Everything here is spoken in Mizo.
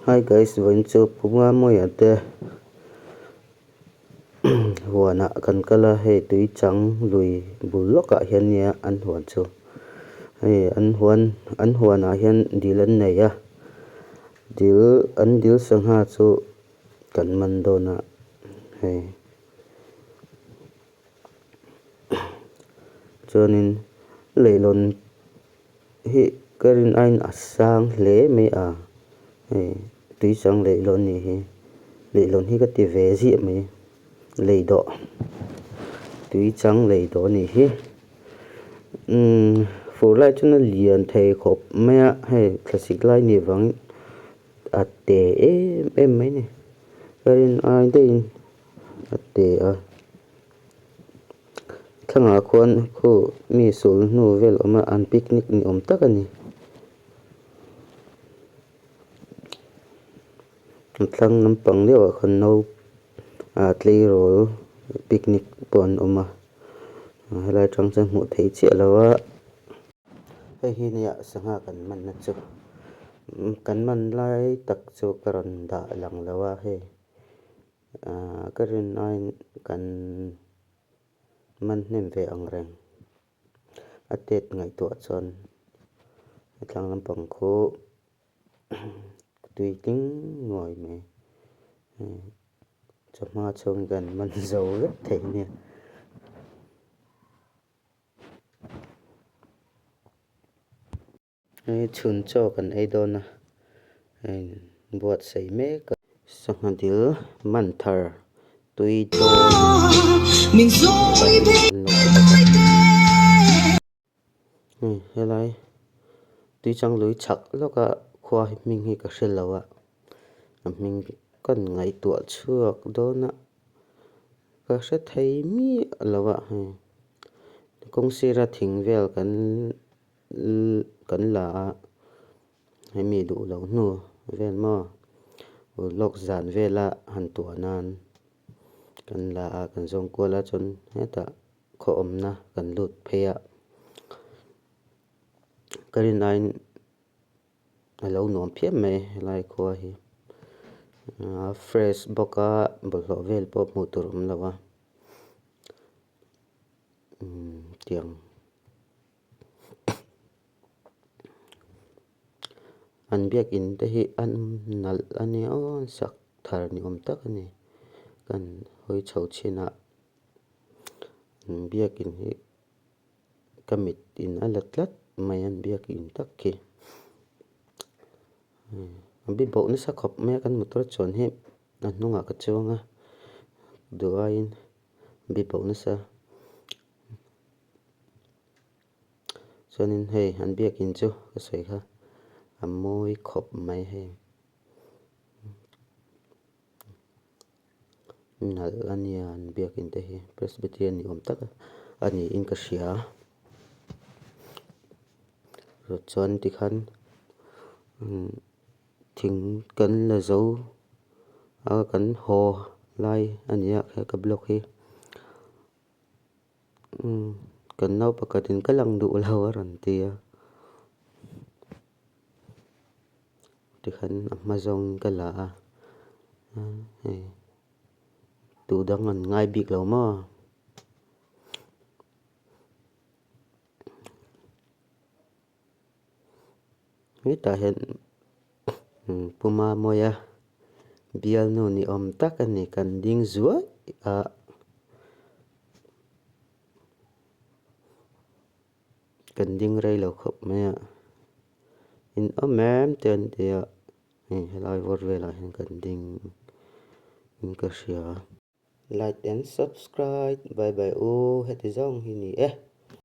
Hi guys vawiin chu Pu Mamuia te huanah kan kal a hei tuichang lui bul lawkah hian nia an huan chu hei an huan an huanah hian dil an nei a dil an dil sangha chu kan man dawn a hei chuanin leihlawn hi ka rin aiin a sang hle mai a hei tuichang leihlawn nih hi leihlawn hi ka ti ve ziah mai leidawh tuichang leidawh a nih hi umm fur lai chuan a lian thei khawp mai a hei thlasik lai nih vangin a te em em mai a ni ka rin ai daihin a te a. Thlangah khuan khu mi sul hnu vel awm a an picnic ni awm tak a ni. A thlang lampang deuhah khan no ah tleirawl picnic pawh an awm a helai atang chuan hmuh theih chiah lo a. Hei hi nia sangha kan manna chu kan man lai tak chu ka rawn dah lang lo a hei. Ahh ka rin aiin kan man hnem ve ang reng a tet ngaihtuah chuan hetlang lampang khu tui tling nuai mai chawhma chhung kan man zo vek thei nia. Hei chhun chaw kan ei dawn a hei buatsaih mek a. Sangha dil man thar tui dawn pahnih an lo pe bawk a. Hei helai tuichang lui chhak lawka khua hi hming hi ka hre lo a a hming kan ngaihtuah chhuak dawn a ka hre thei miah lo a hei kawng sira thing vel kan. Kan la a hemi duh loh hnu vel maw lawk zan vela han tuah nan kan la a kan zawng kual a chuan hetah khaw awmna kan lut phei a ka rin aiin a lo nuam phian mai helai khua hi a fresh bawk a bawlhhlawh vel pawh hmuh tur a awm lo a umm tiang. An biakin te hi an nalh a nia aw an sak thar ni awm tak a ni kan hawi chho chhin a an biakin hi ka mit in a la tlat mai an biakin tak khi a bibawh nasa khawp mai a kan motor chuan hi a hnungah ka chuang a duh aiin bibawh nasa. Chuanin hei an biakin chu ka sawi kha a mawi khawp mai hei nalh a nia an biakin te hi presbyterian ni awm tak a niin ka hria chuan tikhan thing kan la zo a kan haw lai a ni a he ka blog hi. Umm kan nau pakhatin ka lang duh lo a rawn ti a tikhan a hma zawng ka la a hei duh dang an ngai bik lo maw. Hetah hian Pu Mamawia bialnu ni awm tak a ni kan ding zuai a kan ding rei lo khawp mai a in awm em te an ti a hei helai vawr velah hian kan ding in ka hria. Like and subscribe bye bye u heti zawng hi ni e.